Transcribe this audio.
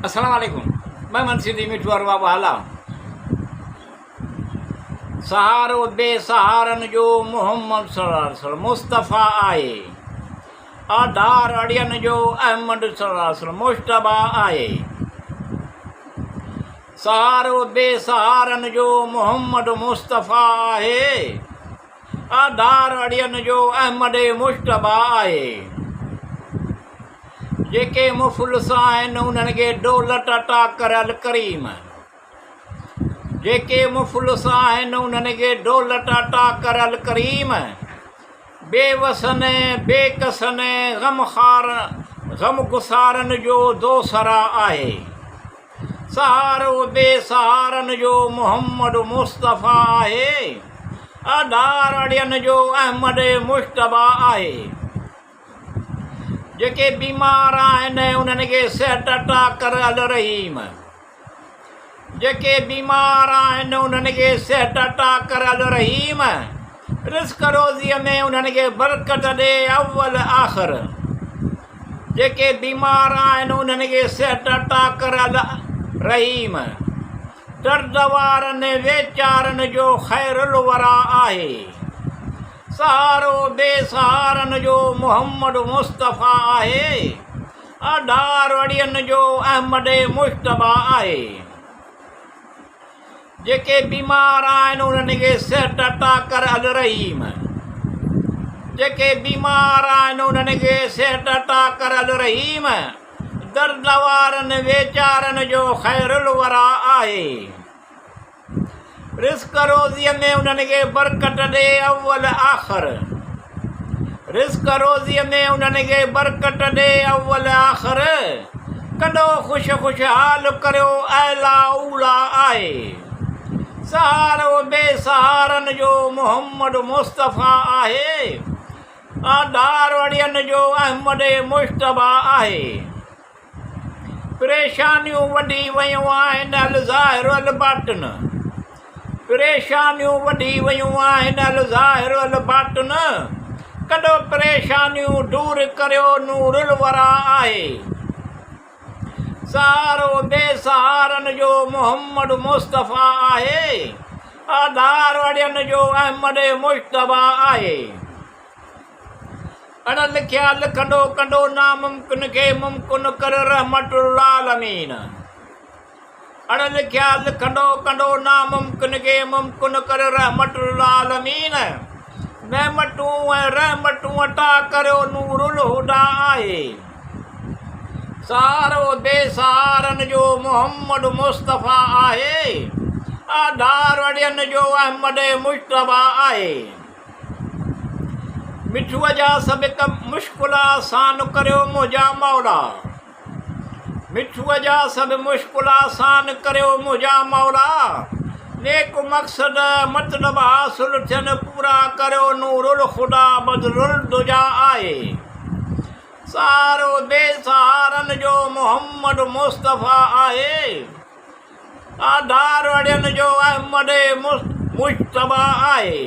السلام عليڪم محمد سنڌي مٺو ارباب هالا سهارو بي سهارن جو محمد صلي الله عليه وسلم مصطفيٰ آهي آڌار اڙين جو احمد صلي الله عليه وسلم مجتبيٰ آهي سهارو بي سهارن جو محمد مصطفيٰ آهي آڌار اڙين جو احمد مجتبيٰ آهي. جيڪي مفلس آهن انهن کي دولت عطا ڪر الڪريم. جيڪي مفلس آهن انهن کي دولت عطا ڪر الڪريم. بي وسن بي ڪسن غمخوار غمگسارن جو دوسرا آهي. سهارو بي سهارن جو محمد مصطفيٰ آهي، آڌار اڙين جو احمد مجتبيٰ آهي. جيڪي بيمار آهن انهن کي صحت عطا ڪر الرحيم. جيڪي بيمار آهن انهن کي صحت عطا ڪر الرحيم. رزق روزيء ۾ انهن کي برڪت ڏي اول آخر. جيڪي بيمار آهن انهن کي صحت عطا ڪر الرحيم. درد وارن ويچارن جو خير الوريٰ آهي. سهارو بي سهارن جو محمد مصطفيٰ آهي. آڌار اڙين جو احمد مجتبيٰ آهي. جيڪي بيمار آهن انهن کي صحت عطا ڪر الرحيم جيڪي بيمار آهن انهن کي صحت عطا ڪر الرحيم درد وارن ويچارن جو خير الورا آهي رزق روزيء ۾ انهن کي برڪت ڏي اول آخر رزق روزيء ۾ انهن کي برڪت ڏي اول آخر ڪڏو خوش خوشحال ڪريو اعليٰ اوليٰ آهي سهارو بي سهارن جو محمد مصطفيٰ آهي آڌار اڙين جو احمد مجتبيٰ آهي. پريشانيون وڌي ويون آهن الظاهر الباطن پريشانيون وڌي ويون آهن الظاهر الباطن ڪڏو پريشانيون دور ڪريو نور الورا آهي سهارو بي سهارن جو محمد مصطفيٰ آهي آڌار اڙين جو احمد مجتبيٰ آهي. اڻ لکيا لکندو ڪندو ناممڪن کي ممڪن ڪر رحمت اللعالمين اڻ لکيا لکندو ڪندو ناممڪن کي ممڪن ڪر رحمت اللعالمين نعمتون ۽ رحمتون عطا ڪريو نور الهديٰ آهي سهارو بي سهارن جو محمد مصطفيٰ آهي آڌار اڙين جو احمد مجتبيٰ آهي. مٺوء جا سڀ ڪم مشڪل آسان ڪريو منهنجا مولا مٺوء جا سڀ مشڪل آسان ڪريو منهنجا مولا نيڪ مقصد مطلب حاصل ٿين پورا ڪريو نور الخدا بدر الدجا آهي سهارو بي سهارن جو محمد مصطفيٰ آهي آڌار اڙين جو احمد مجتبيٰ آهي.